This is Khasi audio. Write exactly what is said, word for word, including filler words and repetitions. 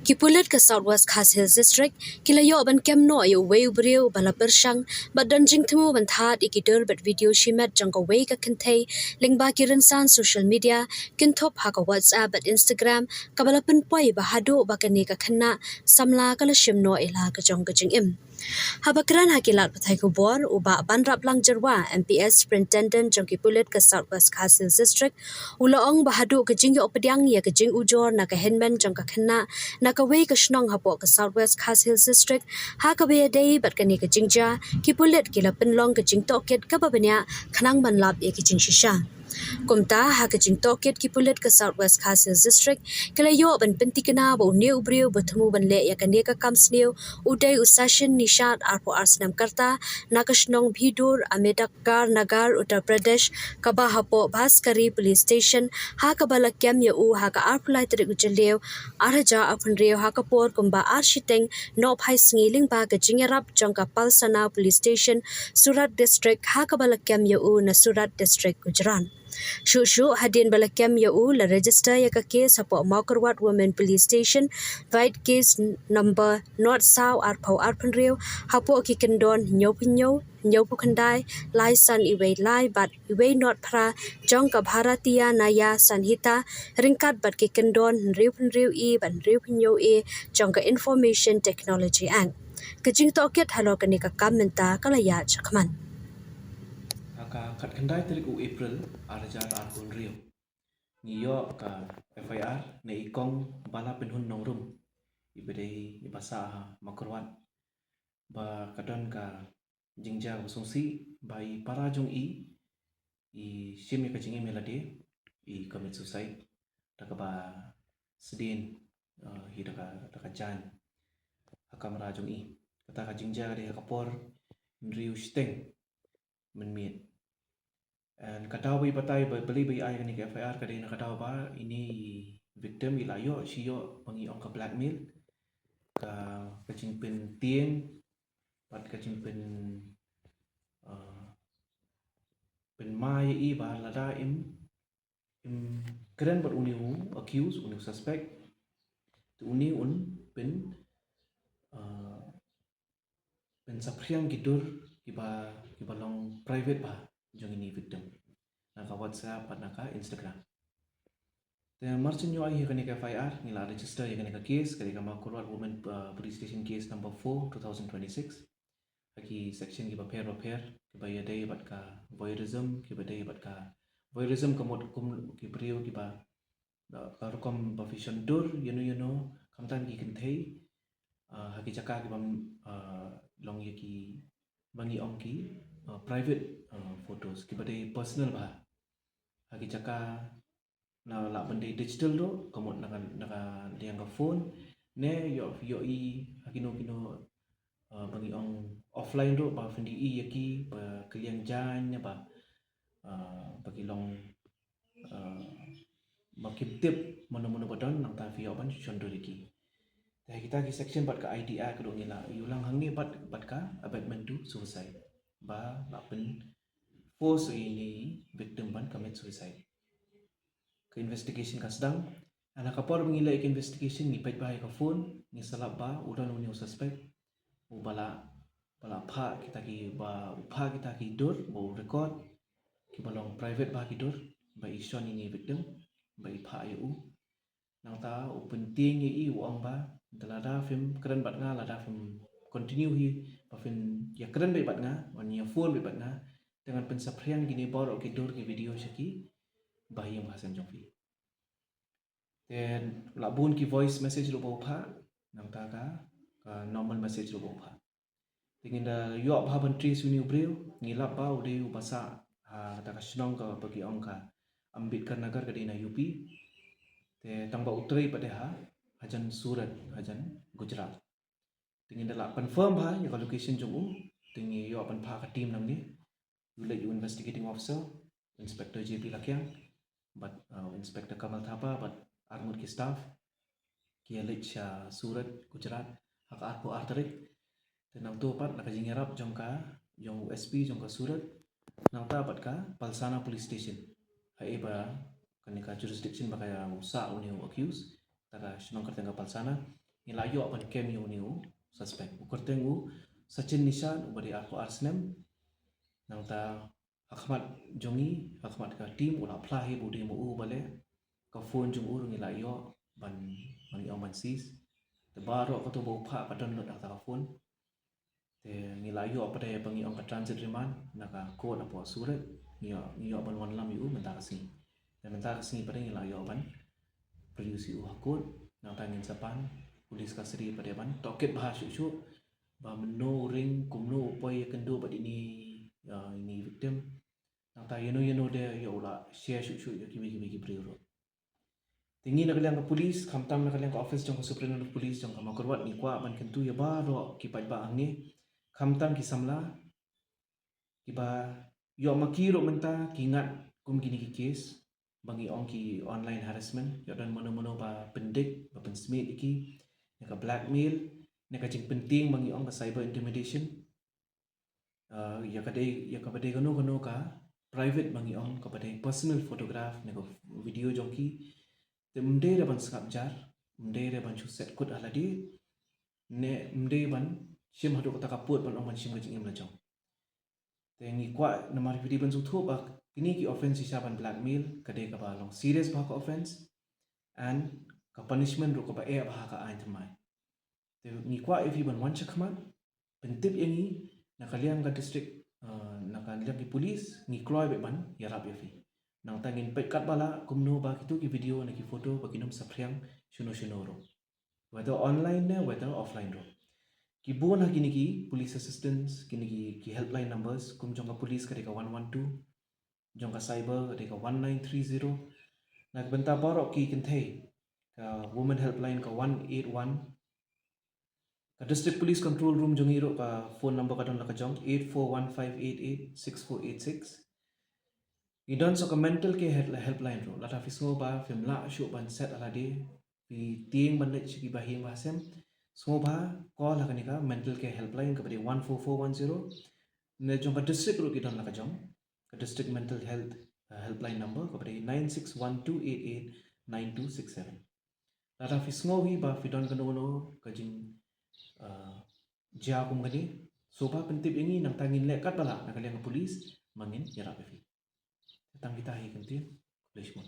Ki pulit ka South West Khasi Hills District ki la ïoh ban kem noh ïa uwei u briew ba la pyrshang bad don jingthmu ban thad ïa ki dur bad video shimet jong kawei ka kynthei lyngba ki rynsan social media, kynthup ha ka WhatsApp bad Instagram, kaba la pynpoi ba haduh ba kane ka khynnah samla ka la shim noh ïa la ka jong ka jingim. Haba kren ha ki lad pathai khubor, u Bah Banraplang Jyrwa, M P S Superintendent jong ki pulit ka South West Khasi Hills District, u la ong ba haduh ka jingïoh pdiang ïa ka jingujor na ka hynmen jong ka khynnah na kawei ka shnong hapoh ka South West Khasi Hills District, ha kaba ïadei bad kane ka jingjia, ki pulit ki la pynlong ka jingtohkit kaba bniah khnang ban lap ïa ka jingshisha. Kumta, ha ka jingtohkit ki pulit ka South West Khasi Hills District ki la ïoh ban pynthikna ba une u briew ba thmu ban leh ïa kane ka kam sniew u dei u Sachin Nishad, arphew ar snem ka rta, na ka shnong Bhidur, Ambedkar Nagar, Uttar Pradesh, kaba hapoh Bhaskari Police Station, ha kaba la kem ïa u ha ka arphew lai tarik u Jylliew, ar hajar arphew hynriew, ha ka por kumba ar shiteng nohphai sngi lyngba ka jingïarap jong ka Palsana Police Station, Surat District, ha kaba la kem ïa u na Surat District, Gujarat. Shuh shuh hadien ba la kem ïa u, la register ïa ka case hapoh Mawkyrwat Women Police Station, White Case number nought saw arphew arphew hynriew, hapoh ki kyndon hynñiewphew hynñiew, hynñiewphew khyndai, lai san iwei lai bad iwei nought phra jong ka Bharatiya Nyaya Sanhita, ryngkat bad ki kyndon hynriewphew hynriew E bad hynriewphew hynñiew A jong ka Information Technology Act. Ka jingtohkit halor kane ka kam mynta ka la ïaid shakhmat. Ha ka khatkhyndai tarik u April, ar hajar arphew hynriew, ngi ïoh ka F I R na i Kong Bala Pynhun Nongrum, iba dei iba sah ha Mawkyrwat, ba ka don ka jingjia ba sngewsih ba i para jong i, i shim ïa ka jingim ïa lade, i commit suicide da kaba sdien, eh, hi da ka, da ka jaiñ ha kamra jong i. Kata ka jingjia ka dei ha ka por hynriew shiteng mynmiet. And ka daw ba i batai ba balei ba i ai kane ka F I R ka dei na ka daw ba ine i victim i la ïoh, shi ïoh ba ngi ong ka blackmail, ka, ka jingpyntieng bad ka jingpyn, ah, pynmai ïa i ba lada im, im kren bad une u accused, une u suspect, te une un pyn, ah, pynsaphriang ki dur kiba, kiba long private bha jong ine i victim na ka WhatsApp bad na ka Instagram. Te mar shen ïoh ai ïa kane ka F I R, ngi la register ïa kane ka case, ka dei ka Mawkyrwat Women, uh, Police Station case number four, two thousand twenty-six. Ha ki section kiba pher ba pher, kiba ïadei bad ka voyeurism, kiba dei bad ka voyeurism ka mut kum ki briew kiba, uh, ka rukom ba phi shon dur ïano ïano, khamtam ki kynthei, uh, ha ki jaka kiba, uh, long ïa ki ba ngi ong ki, uh, private, uh, photos, kiba dei personal bha. Ha ki jaka na lah ban dei digital ruh, ka mut na ka, na ka liang ka phone, ne ïoh, ïoh i ha kino kino, uh, ba ngi ong offline ruh, ba phin da i ïa ki, ba ki liang jaiñ ne ba, uh, ba ki long, uh, ba kim tip mano mano ba don, nangta phi ïoh ban shon dur ïa ki. Te ha kita ki section bad ka I D Act ruh ngi la ïoh lang hangne bad, bad ka abetment to suicide, ba la pyn force ïa ine i victim ban commit suicide. Ka investigation ka sdang. Ha ka por ba ngi leh ka investigation, ngi peit bha ïa ka phone, ngi sngap ba u don une u suspect uba la, ba la phah kita ki, ba u phah kita ki dur, ba u record kiba long private bha ki dur ba i shon ïa ine i victim, ba i phah ïa u. Nangta u pyntieng ïa i, u ong ba, te lada phim kren bad nga, lada phim continue hi ba phin ïa kren beit bad nga, ban ïa phone beit bad nga, te ngan pynsaphriang kine baroh ki dur ki video sha ki bahaïing bahasem jong phi. Te la bun ki voice message ruh ba u phah, nangta ka, ka normal message ruh ba u phah. Te ngin da ïoh bha ban trace ïa une u briew, ngi lap ba u dei uba sah ha kata ka shnong kaba ki ong ka Ambedkar Nagar, ka dei na U P. Te tang ba u trei pat de ha, hajan Surat, hajan Gujarat. Te ngin da la confirm bha ïa ka location jong u, te ngi ïoh ban phah ka team nangne. U leit u investigating officer, Inspector J P Lakiang, bad, uh, Inspector Kamal Thapa, bad arngut ki staff, ki ïa leit sha Surat, Gujarat ha ka arphew ar tarik. Te nangta pat na ka jingïarap jong ka, jong u S P jong ka Surat, nangta pat ka Palsana Police Station, ha ïa ba kane ka jurisdiction ba ka ïa u sah une u accused, ta ka shnong kyrteng ka Palsana, ngi la ïoh ban kem ïa une u suspect. U kyrteng u Sachin Nishan, uba dei arphew ar snem. Nangta ha khmat jong ngi, ha khmat ka team, u la phla hi ba u dei ma u ba leh. Ka phone jong u ruh ngi la ïoh ban, ban ïoh ban seize. Te baroh kato ba u phah ka don lut ha kata ka phone. Te ngi la ïoh pat ba ngi ong ka transit remand na ka court hapoh Surat, ngi ïoh, ngi ïoh ban wanlam ïa u mynta ka sngi. Te mynta ka sngi pat ngi la ïoh ban produce ïa u ha court. Nangta ngin sa pan police custody pat ban tohkit bha shuh shuh ba mynno u ring, kumno u poi ïakynduh bad ine, ine i victim. Nangta ïano ïano de ïa u la share shuh shuh ïa kiwei kiwei ki briew ruh. Te ngi na ka liang ka police, khamtam na ka liang ka office jong ka Superintendent of Police jong ka Mawkyrwat, ngi kwah ban kyntu ïa baroh ki paidbah hangne, khamtam ki samla kiba ïoh ma ki ruh mynta ki ngat kum kine ki case ba ngi ong ki online harassment, ïoh don mano mano ba pyndik, ba pynsmiej ïa ki na ka blackmail, na ka jingpyntieng ba ngi ong ka cyber intimidation. Uh, ïa ka dei, ïa kaba dei kano kano ka private ba ngi ong, kaba dei personal photograph ne ka video jong ki. Te ym dei re ban sngap jar, ym dei re ban shu set kut ha lade, ne ym dei ban shim haduh kata ka pud ban ong ban shim ka jingim la jong. Te ngi kwah namar ki dei ban sngewthuh ba kine ki offense shisha ban blackmail ka dei kaba long serious bha ka offense, and ka punishment ruh kaba eh bha ha ka aiñ thymmai. Te ngi kwah ïa phi ban wan shakhmat, pyntip ïa ngi na ka liang ka district, uh, na ka liang ki police, ngi kloi beit ban ïarap ïa phi. Nangta ngin peit katba lah kumno ba kito ki video ne ki photo ba kin ym saphriang shano shano ruh, whether online ne whether offline ruh. Ki bun ha kine ki police assistance, kine ki, ki helpline numbers, kum jong ka police ka dei ka one one two, jong ka cyber ka dei ka one nine three zero. Na ka bynta baroh ki kynthei, ka women helpline ka one eight one. Ka District Police Control Room jong ngi ruh ka phone number ka don la ka jong, eight four one five eight eight six four eight six. Ngi don sa ka mental care help-, helpline ruh. Lada phi sngew ba phim lah shuh ban set ha lade, phi tieng ban leit sha ki bahaïing bahasem, sngewbha call ha kane ka mental care helpline kaba dei one four four one zero. Ne jong ka district ruh ki don la ka jong, ka district mental health, uh, helpline number kaba dei nine six one two eight eight nine two six seven. Lada phi sngew hi ba phi don kano kano ka jing, uh, jia kum kane, sngewbha pyntip ïa ngi, nangta ngin leh katba lah na ka liang ka police ba ngin ïarap ïa phi. Tang kita hi ka ktien. Khublei shibun.